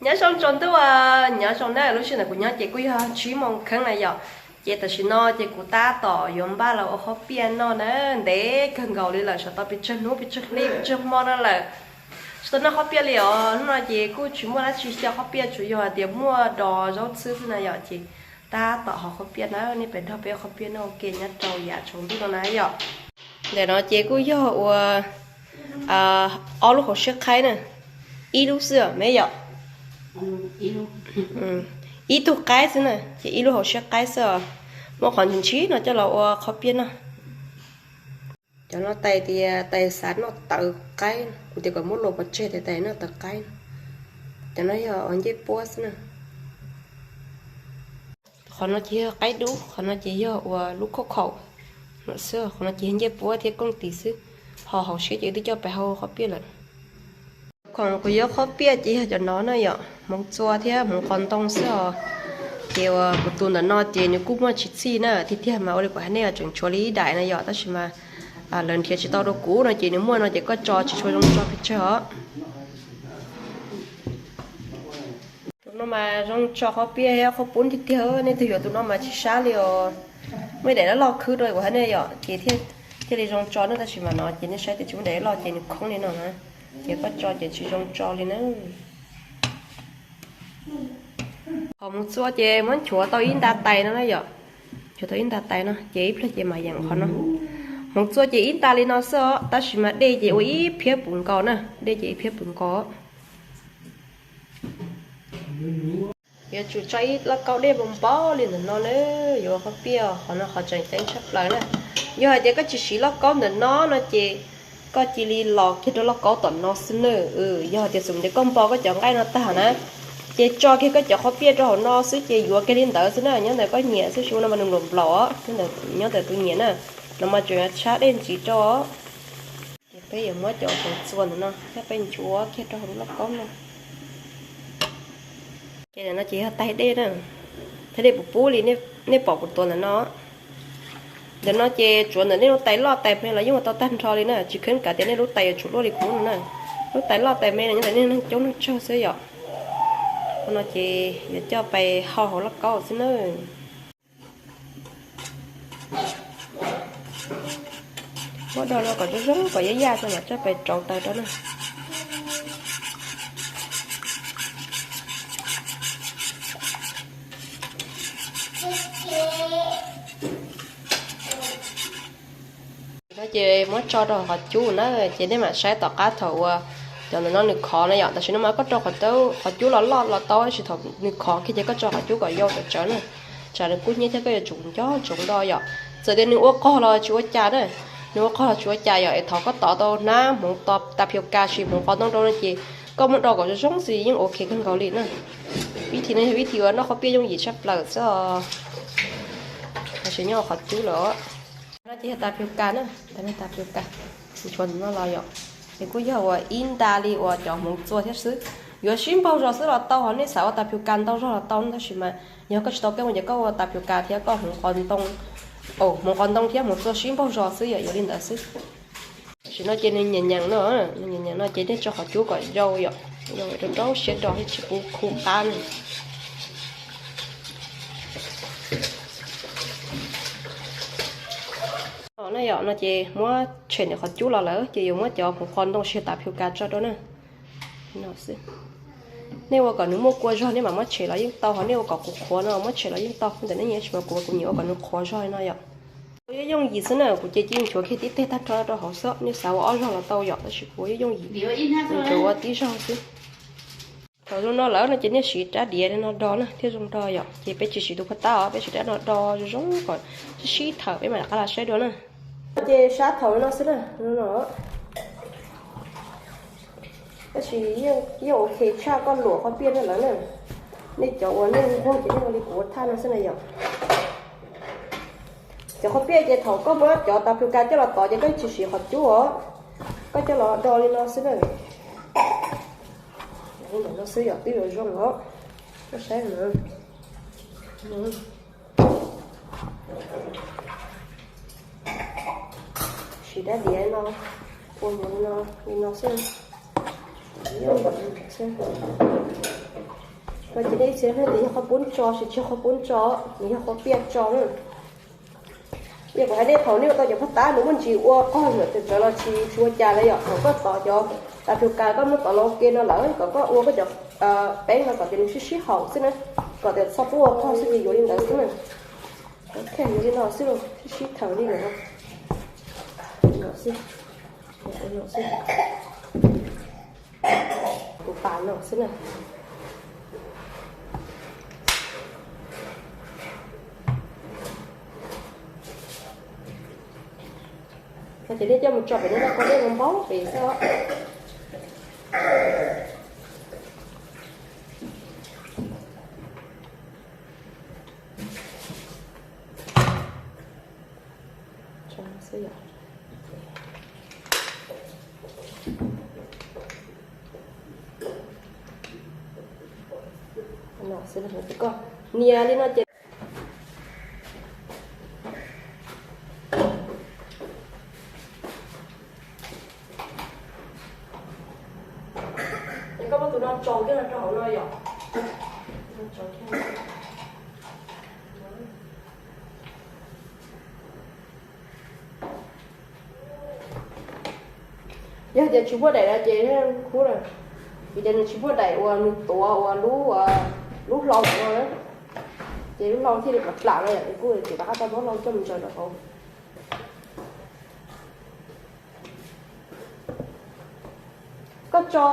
Nyob zoo tsaus ntuj, nyob zoo na, lub sij hawm kuv nyob ces kuj yog tsib moos kheev na yom. Ces tam sim no ces kuv tab tom yuav npaj los ua qhob piaj noj na, ntev kawg nkaus li lawm, sawv tau pes tsawg hnub pes tsawg hli pes tsawg hmo no lawm. Tsis tau noj qhob piaj li os, hnub no ces kuj tsis muaj dab tsi xyaw qhob piaj, tsuas yog hais tias muaj dos zaub txhwb xwb na yom, ces tab tom hau qhob piaj na, nej pem nrog peb ua qhob piaj noj ua ke nyob rau yav tsaus ntuj no na yom. Ntawm no ces kuj yog ua ob lub hauv siab qaib na, ib lub xwb me yom. Ib tug qaib xwb na, ces ib lub hauv siab qaib xwb os. Muab qhov ntshis no coj los ua qhob piaj noj. Cov no tais tias tais xav noj tawv qaib, kuv tias kom muab luas pov tseg tais tais noj tawv qaib. Cov no yog ua ncej puab xwb na. Qhov no ces yog qaib dub, qhov no ces yog ua lub khaub khaum no xwb, qhov no ces yog ncej puab thiab kooj tis xwb. Ho hauv siab ces twb coj pais hau qhob piaj lawm. Khoom kuv yuav qhob piaj ces yog cov no na yom, hmoov txua thiab hmoov qos ntoo xwb os. Ces uas kuv tus ntawm no ces nws kuj muaj tsis txhij na, tiag tiag mas ua li kuv hais nej tseem tshuav li ib daim na yom, tab sis mas lawv nrhiav tsis tau rau kuv no ces nws muaj no ces koj tso tsis tshua zoo tso pes tsawg os. Tus no mas zoo tso qhob piaj thiab qhob pub tiag tiag, nej twg yuav tus no mas tsis sab li os. Muaj ib daim loj loj khwb rau kuv hais nej yom, ces thiaj li zoo tso na, tab sis mas no ces nej saib tias tsis muaj daim loj ces nws khoob li no na, ces koj tso ces tsis zoo tso li na. Qhov hmoov txua ces muab nchuav tau ib nta tais no na yom, nchuav tau ib nta tais no ces ib pliag ces mam yeem qhov no. Hmoov txua ces ib nta li no xwb os, tab sis mas dej ces ua ib phiab puv nkaus na, dej ces ib phiab puv nkaus. Yuav tsum tso ib lauj kaub dej npau npau li ntawm no na, yuav ua qhob piaj qhov no qhov tseem ceeb tshaj plaws na. Yog hais tias koj tsis siv lauj kaub ntawm no no ces koj cia li los kiag rau lauj kaub tom no xwb na. Yog hais tias xum tias koj npo koj cov nqaij no tag na, ces tso kiag koj cov qhob piaj rau hauv no xwb ces yuav kiag li ntawd xwb na. Nyob ntawm koj nyiam xwb, tsis ua no mas nws nplaum nplaum os, nyob ntawm tus nyiam na. No mas tseem yuav tshab dej ntxiv rau os. Ces peb yuav muab cov hmoov txua ntawm no thiab peb nchuav kiag rau hauv lub lauj kaub no. Ces ntawm no ces yog tais dej na, thiab dej puv pub li nej pom kuv tuav ntawm no. Ntawm no ces tsuav ntawm nej lub tais loj tais me los yeej ua tau tag nrho li na, tsis kheev kav tias nej lub tais yuav tsum luaj li kuv no na. Lub tais loj tais me no nyob ntawm nej neeg coob neeg tsawg xwb yom. Qhov no ces yuav coj pais hau hauv lauj kaub xwb na. Muab do no kom zoo zoo kom yaj yaj tso mam coj pais rauv taws rau na. No ces muab tso rau qhov cub na, ces nej mam saib tom qab thaum uas cov ntawm no nws khov na yom. Tam sim no mas koj rau qhov cub los loj los tau, tab sis thaum nws khov kiag ces koj tso qhov cub kom yau tsawv tsawv na, tsam nws kub hnyiab thiab koj yuav tsum nco ntsoov do yom. Txawm tias nws ua qog los tsis ua cas na, nws ua qog los tsis ua cas yom, es thaum koj tov tau hnab hmoov tas phiu kas sis hmoov qos ntoo rau no ces koj muab do kom zoo zoo xwb yeej ok kawg nkaus li na. Vib thim no yog vib thim uas noj qhob piaj yooj yim tshaj plaws xwb os. Tam sim nyob qhov cub lawm. No ces yog tas phiu kas na, tas phiu kas, nchuav ntawm no los yom. Ces kuj yog uas ib nta li uas cov hmoov txua thiab xwb. Yuav sib npaug zog xwb los tau, ho nej xav ua tas phiu kas ntau zog los tau, tab sis mas yog koj tsis tau keeb ces koj ua tas phiu kas thiab koj hmoov qos ntoo, hmoov qos ntoo thiab hmoov txua sib npaug zog xwb yom, yuav li ntawd xwb. Tam sim no ces nws nyeem nyeem no, nws nyeem nyeem no ces nej tso qhov cub kom yau yom, yau rau rau siab do thiab tsis pub khu qab na. No yom, no ces muab tshem ntawm qhov cub los lawm ces yuav muab cov hmoov qos ntoo sis tas phiu kas tso rau na. Nej ua kom nws muaj kua zog nej mam muab tshem los yeej tau, ho nej ua kom qhuav qhuav no muab tshem los yeej tau, ntawm nej nyiam, tab sis mas kuv mas kuv nyiam ua kom nws qhuav zog li no yom. Ua yooj yooj yim xwb na, kuv ces cia li nchuav kiag tib teg tag nrho rau hauv xwb, nej xav ua ob zog los tau yom, tab sis kuv ua yooj yooj yim, nchuav ua tib zog xwb. Thaum zoo no lawm no ces nej siv rab diav no do na thiaj zoo do yom, ces peb tsis siv tus phaj tab os, peb siv rab no do zoo zoo kom sib sib thawm peb mam rov qab los saib dua na. Ces sab thaum no xwb na, no. Tab sis yeej ok tshaj koj luam qhob piaj na lawm na. Nej cov uas nej nquag ces nej ua li kuv ua thaj no xwb na yom. Cov qhob piaj ces thaum koj muab cov tas phiu kas coj los tov ces koj tsis siv qhov cub os, koj coj los do li no xwb na. No xwb yom, twb yuav zoo os. Koj saib no. Siv rab diav no ua mus li no, li no xwb. Xwb. Ces nej ib txhia hais tias yog qhov pub tso, tsis yog qhov pub tso, nws yog qhov piaj tso na. Yog kuv hais nej thaum nej ua tau cov paj tab nws muaj ntsis ua qog ntawm tes tsawv los tsis tsis ua cas li yom, thaum koj tov cov tas plhu kas koj muab tov los ua ke no lawm kom koj ua koj cov peeb no kom tias nws sib sib haum xwb na, kom tias txhob pub ua qog xwb ces yuav li ntawd xwb na. Yuav li no xwb los sib sib thawm li no xwb. Tus pas no xwb na. Ces nej coj mus tso pem no, koj dej npau pem xwb. Nias li no ces koj muab tus no tsaus kiag los rau hauv no yom. Yog tias tsis muaj daim no ces khub lawm, vim tias nws tsis muaj daim uas nws tuav uas lub, lub hlau no na, ces lub hlau thiaj li plam plam no yom, ces kuj tsis rov qab tau muab hlau coj mus ntsaws rau hauv. Koj tso,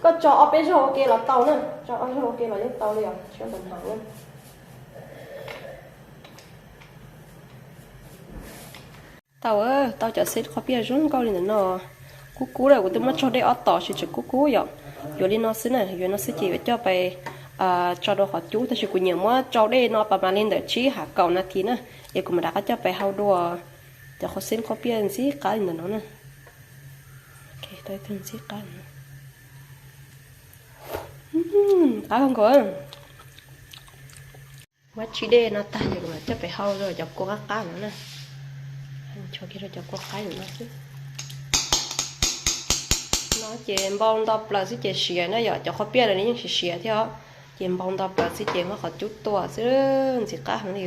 koj tso ob peb zaug ua ke los tau na, tso ob zaug ua ke los yeej tau li os, tsis ua ntau hnav na. Tau, tau cov xib qhov piaj zoo nkauj li ntawm no. Kub kub lawm, kuv twb muab tsaug dej ob tom tsis tseem kub kub yom. Yuav li no xwb na, yuav no xwb ces yuav coj pais tso rau qhov cub, tab sis kuv nyiam muab tsau dej no pas mas li ntawm tsib hab kaum nas this na, es kuv mam rov qab coj pais hau dua. Cov qhov xib qhov piaj ntxim qab li ntawm no na. Qab kawg nkaus. Muab tsib dej no tag ces kuv mam coj pais hau rau cov kua qab qab no na. Tso kiag rau cov kua qaib no xwb. No ces npau nto plaws xwb ces siav na yom, cov qhov piaj lawm nws yeej siav siav thiab os. Ces npau nto plaws xwb ces muab qhov cub tua xwb, ntxim qab heev li.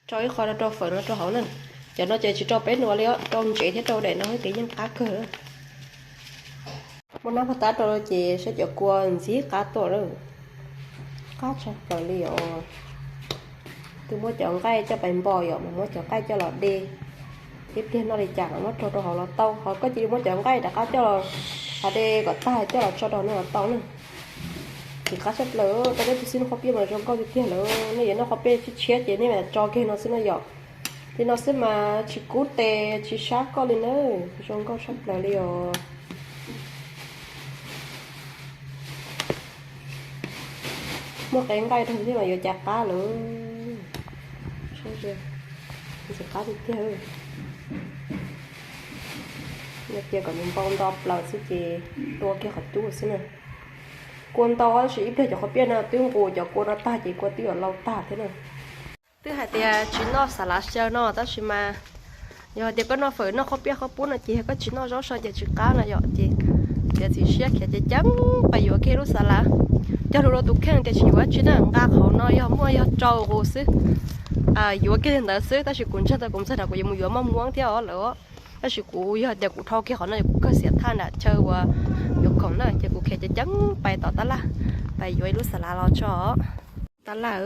Tso ib qho rau fawm no rau hauv na. Cov no ces tsis rau peb hnuav li os, rau ntsev thiab rau daim no ces yeej qab kawg. Muab nab paj tab rau ces saib cov kua ntxim qab tuaj lawm. Qab tshaj plaws li os. Twb muab cov nqaij coj pais npo yom, mas muab cov nqaij coj los de. Ib pliag noj li cas mas muab rau rau hauv los tau, ho koj cia li muab cov nqaij rov qab coj los de kom tag coj los tso rau no los tau na. Ntxim qab tshaj plaws, tau peb tus xib qhov piaj mas zoo nkauj tiag tiag lawm. Nej yuav noj qhov piaj tshiab tshiab ces nej mam tso kiag no xwb no yom. Li no xwb mas tsis kub tes tsis sab koj li na. Zoo nkauj tshaj plaws li os. Muaj qe nqaij rau thiab mas yuav cas qab lawm. Ntxim qab tiag tiag. Cia kom nws npau nto plaws xwb ces tua kiag qhov cub xwb na. Kua ntau tab sis ib pliag cov qhov piaj no twb nqus cov kua no tag ces kua twb yuav lau tag thiab na. Twb hais tias tsis noj xav lav xyaw no tab sis mas yog tias koj noj fawm noj qhov piaj qhov pub no ces yog koj tsis noj zaub so ces tsis qab no yom. Ces tias txiv siab khiav ceev ceev pais yuav kiag lub xav lav. Cog lus rau tus kheej tias tsis yuav dab tsi na, nqa qhov no yog muaj yog tsau qus xwb. Yuav kiag li ntawd xwb tab sis kuv ntseeg tau kuv ntxawg na kuv yuav mus yuav maj muab thiab os lawm. Tab sis kuv yog tias kuv dhau kiag qhov no kuv kawg xiam thaj nram chaw uas yuav khoom na ces kuv khiav ceev ceev pais tom tab laj, pais yuav ib lub xav lav los tso. Tab laj,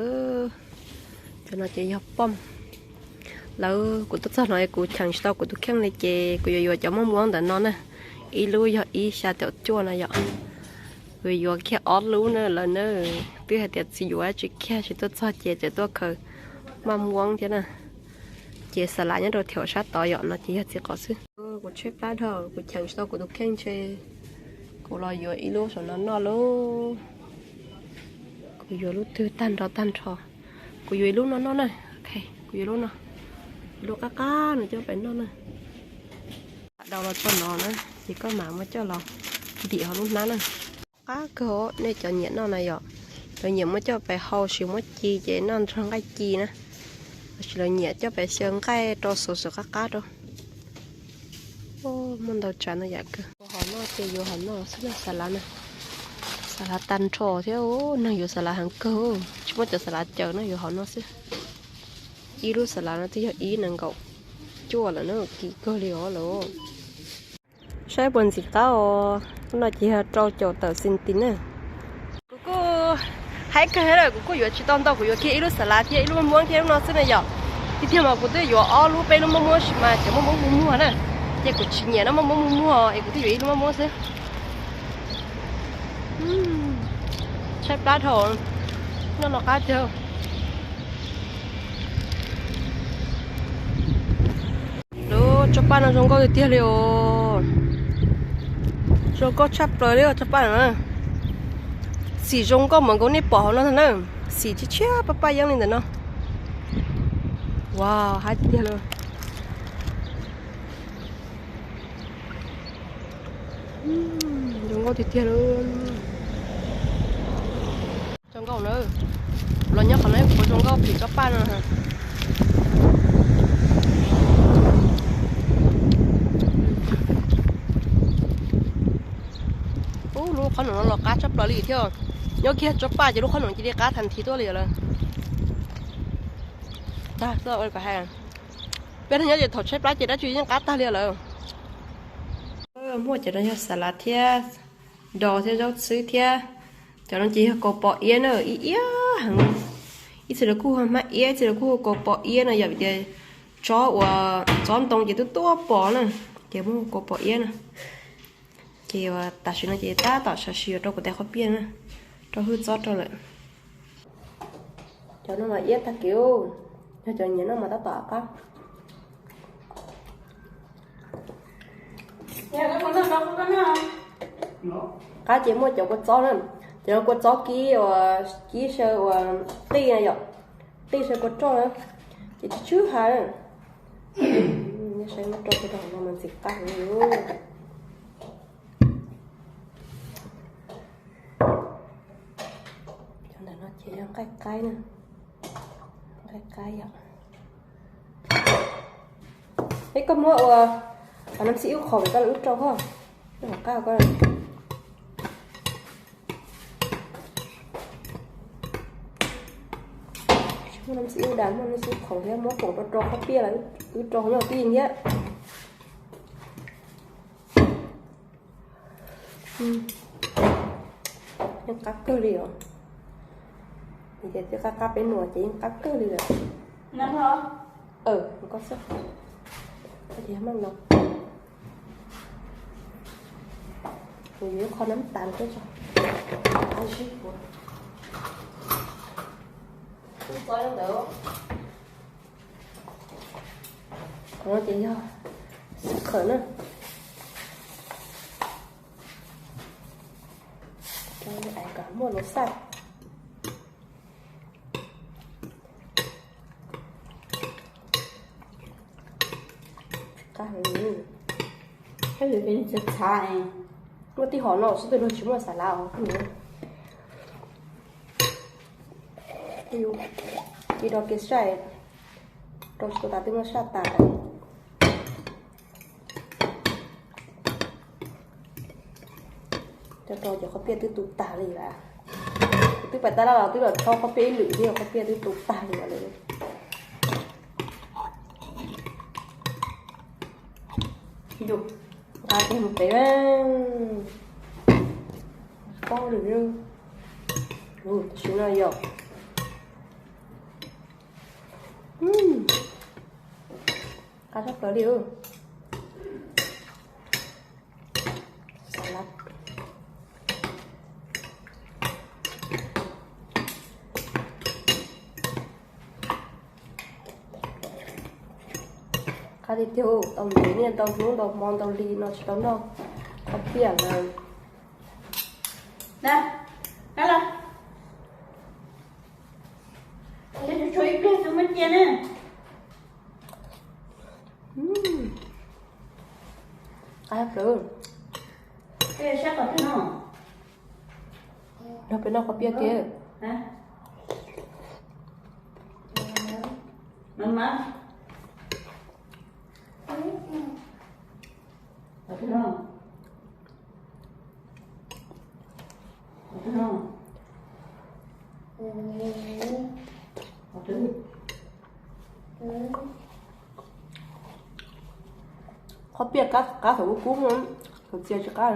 cov no ces yog pom. Lawv kuv tuaj txog no kuv cheem tsis tau kuv tus kheej li ces kuv yuav yuav cov maj muab ntawm no na. Ib lub yog ib xya caum cuaj no yom. Kuv yuav kiag ob lub na lawv na. Twb hais tias tsis yuav tsis kiag tsis tuaj txog ces tseem tuaj khaws maj muab thiab na. Ces xav lav nyob rau thiaum sab tod yom no ces yog txiv qos xwb. Kuv tshaib plab dhau kuv cheem tsis tau kuv tus kheej ntshe kuv los yuav ib lub saum no noj lauj. Kuv yuav lub twg tag nrho tag nrho. Kuv yuav ib lub no noj na. Kuv yuav lub no, lub qab qab no coj pais noj na. Dau los txog no na, ces koj mam muab coj los ntim hauv lub hnab na. Qab kawg nej cov nyiam noj na yom. Cov nyiam muab coj pais hau sis muab ci ces noj nrog nqaij ci na. Los sis lawv nyiam coj pais xyaw nqaij rau xav xav qab qab rau. Muaj ntau tsav no yam kawg. Hom no ces yuav hom no xwb na xav lav na. Xas lav tag nrho thiab, neeg yuav xas lav heev kawg, tsis muaj cov xas lav caws no, yuav hauv no xwb. Ib lub xas lav no twb yog ib nees nkaum cuaj lawm na, kim kawg li os lawm. Saib puas ntxim qab os, no ces yog rau caum tawm xis tis na. Kuv kuj haib kawg lawm, kuv kuj yuav tsis tau ntau, kuv yuav kiag ib lub xas lav thiab ib lub maj muab thiab lub no xwb na yom. Tiag tiag mas kuv twb yuav ob lub peb lub maj muab sis mas cov maj muab muag muag na, ces kuv tsis nyiam no maj muab muag muag es kuv twb yuav ib lub maj muab xwb. Tshaib plab dhau, noj no qab tiag. Lub tsob paj no zoo nkauj tiag tiag li os. Zoo nkauj tshaj plaws li os tsob paj no. Xim zoo nkauj mas nkaus nej pom hauv no ntag na. Xim tshiab tshiab paj paj yeeb li ntawm no. Wow, haib tiag tiag li. Zoo nkauj tiag tiag li. Zoo nkauj na. Los nyob qhov no kuv zoo nkauj phim tsob paj no. Ub, lub qhob noom no los qab tshaj plaws li thiab. Nyob kiag tsob paj ces lub qhob noom cia li qab thas thiv tuaj li lawm. Tag, peb nyob ces thaum tshaib plab ces dab tsi yeej qab tag li lawm. Muaj cov no yog xas lav thiab, dos thiab zaub txhwb thiab. Cov no ces yog kaus pos iab na, ib iab heev. Ib txhia lawv kuj hu hmab iab, ib txhia lawv kuj hu kaus pos iab no yom, vim tias tsob uas tsob ntoo ces twb tuaj pos na, ces muab hu kaus pos iab na. Ces tam sim no ces tab tom sawv siv rau kuv tais qhob piaj na, rau hwj txob rau lawm. Cov no mas iab tag kev, yog cov nyiam noj mas tab tom qab. Qab ces muaj cov kua txob na, cov kua txob kib uas kib saw uas qij na yom, qij saw kua roj na, ces tsw tsw ha na. Saib muab rau kiag rau hauv no mas ntxim qab heev li. Cov ntawm no ces yog nqaij qaib na, nqaij qaib yom. Eb, koj muab ua, ua nam xib ub qhov pem koj lawv wb rau koj, wb qab koj. Muab nam xib ub da, muab nam xib ub qhov thiab muab foom rau rau qhob piaj lawv wb rau nyob tij thiab. Yeej qab kawg li os. Ces twb qab qab peb nuam ces yeej qab kawg li lawm. Koj xwb. Kuv yuav ib qho nab tas thiab tso. Qhov no ces yog xab khawm na. Rau kom muaj lus xaj. Qab heev. Muaj tib hom no xwb twb luag tsis muaj xas lav os. Ib rau kev saib, rau tsis tau tas twb muab saj tas. Cov rau cov qhob piaj twb tu tag li lawm. Kuv twb pais tab laj los twb los thaub qhob piaj ib lwm thiab, qhob piaj twb tu tag li lawm. Nqa kiag mus pem, paub lwm. Tam sim no yom. Qab tshaj plaws li. Qab tiag tiag, tau ntev niaj ntau hnub ntau hmo ntau hli no tsis tau noj qhob piaj lawm. Qab plaws. Nrog peb noj qhob piaj ke. Qhov piaj qab qab thaum ub kub, thaum txias tsis qab.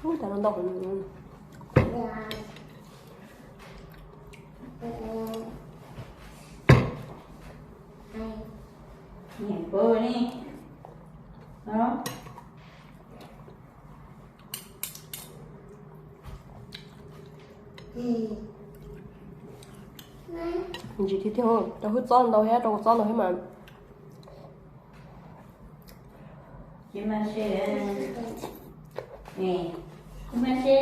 Ub, cas no ntau heev. Niam pw ni. Ntsim tiag tiag, rau hwb txob ntau thiab, rau txob ntau thiab mas. Tsis mas se, tsis mas se.